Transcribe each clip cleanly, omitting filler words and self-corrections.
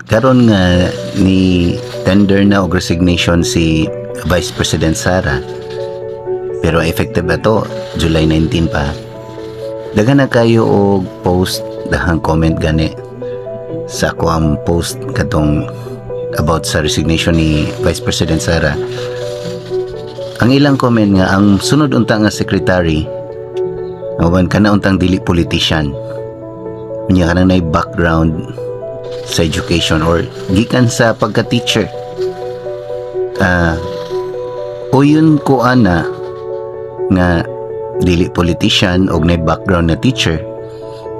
Karon nga ni tender na og resignation si Vice President Sara, pero effective ato July 19 pa. Daghan na kayo og post, daghang comment gani sa ako ang post katong about sa resignation ni Vice President Sara. Ang ilang comment nga ang sunod unta nga secretary awan kana untang dili politician. Unya kanang nay background sa education or gikan sa pagka-teacher. O yun ko ana nga dili politician og nay background na teacher.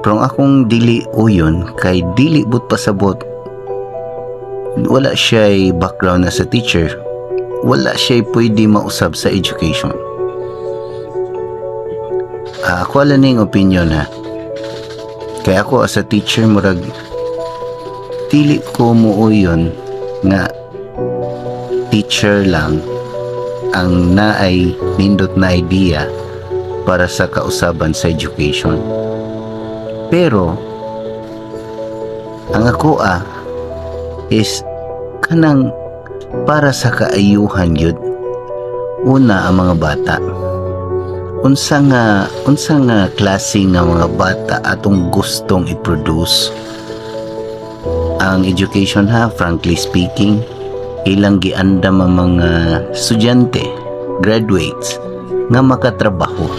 Pero ang akong dili uyon kay dili but pasabot wala siya background as a teacher, wala siya pwede mausab sa education. Ako lang ning opinion ha. Kaya ako as a teacher, murag dili ko muuyon nga teacher lang ang naay nindot na idea para sa kausaban sa education. Pero ang ako is kanang para sa kaayuhan yun una ang mga bata. Unsa nga klase nga mga bata atong gustong i-produce? Ang education ha, frankly speaking, ilang giandam ang mga estudyante, graduates nga makatrabaho.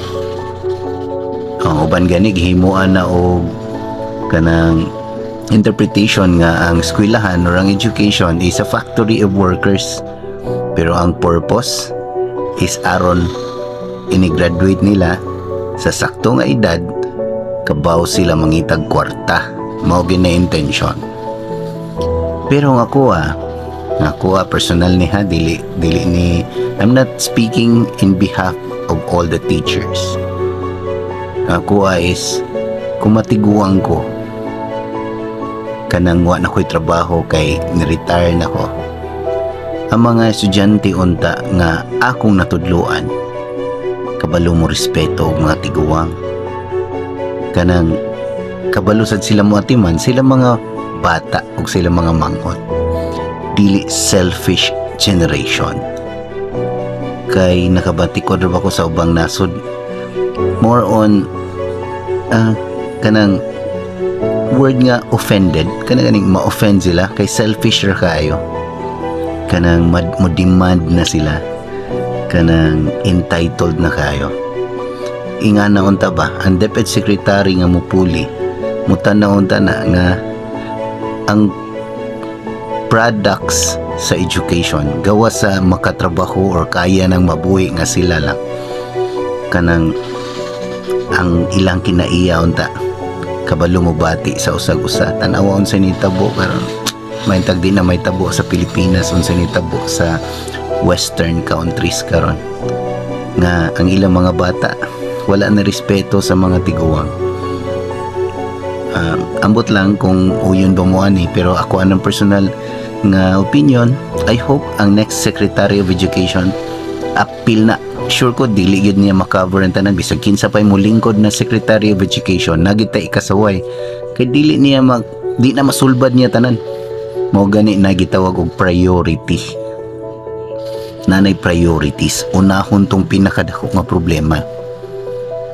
Ang uban gani gihimuan na og kanang interpretation nga ang eskwelahan or ang education is a factory of workers, pero ang purpose is aron ini-graduate nila sa sakto nga edad, kabaw sila mangitag kwarta. Mao gyud na intention. Pero ang ako personal ni ha, dili dili ni, I'm not speaking in behalf of all the teachers. Ako is kung matiguang ko, kanang wa na ko'y trabaho kay ni-retire na ko, ang mga estudyante unta nga akong natudloan, kabalo mo respeto og mga tiguang, kanang kabalo sad sila mo atiman sila mga bata ug sila mga manghod, dili selfish generation. Kay nakabatikod ra ba ko sa ubang nasod, more on kanang word nga offended, kanang ganing ma-offend sila kay selfish ra kaayo, kanang mo demand na sila, kanang entitled na kayo. Ingana unta ba ang DepEd secretary nga mupuli, mutan-aw unta na nga ang products sa education gawa sa makatrabaho or kaya nang mabuhi nga sila lang, kanang ang ilang kinaiya unta kabalo mo bati sa usag-usa. Tan-awa unsa nitabo karon, may tag di na may tabo sa Pilipinas, unsa nitabo sa western countries karon nga ang ilang mga bata wala na respeto sa mga tiguang. Ambot lang kung uyon ba mo ani, pero ako anang personal nga opinion, I hope ang next Secretary of Education apil na. Sure ko dili gyud niya makover ang tanan. Bisag kinsa pay molingkod na Secretary of Education, nagita ikasaway kay dili niya mag di na masulbad niya tanan. Mao gani na gitawag og priority, nanay priorities. Unahon tong pinakadako nga problema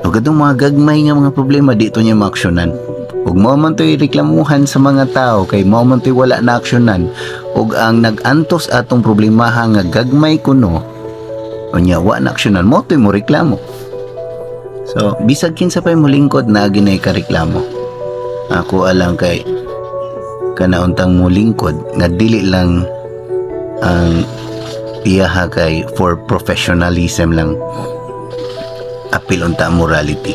ug katong mga gagmay nga mga problema dito niya maaksyonan. Ug mao man to'y reklamuhan sa mga tao kay mao man to'y wala na aksyonan ug ang nag-antos atong problemaha nga gagmay kuno, unya wa na aksyonan, mao to'y mo reklamo. So bisag kinsa pa'y molingkod, naa ginay kareklamo. Ako alang kay kanauntang molingkod nga dili lang ang iyaha kay for professionalism lang, apil unta morality.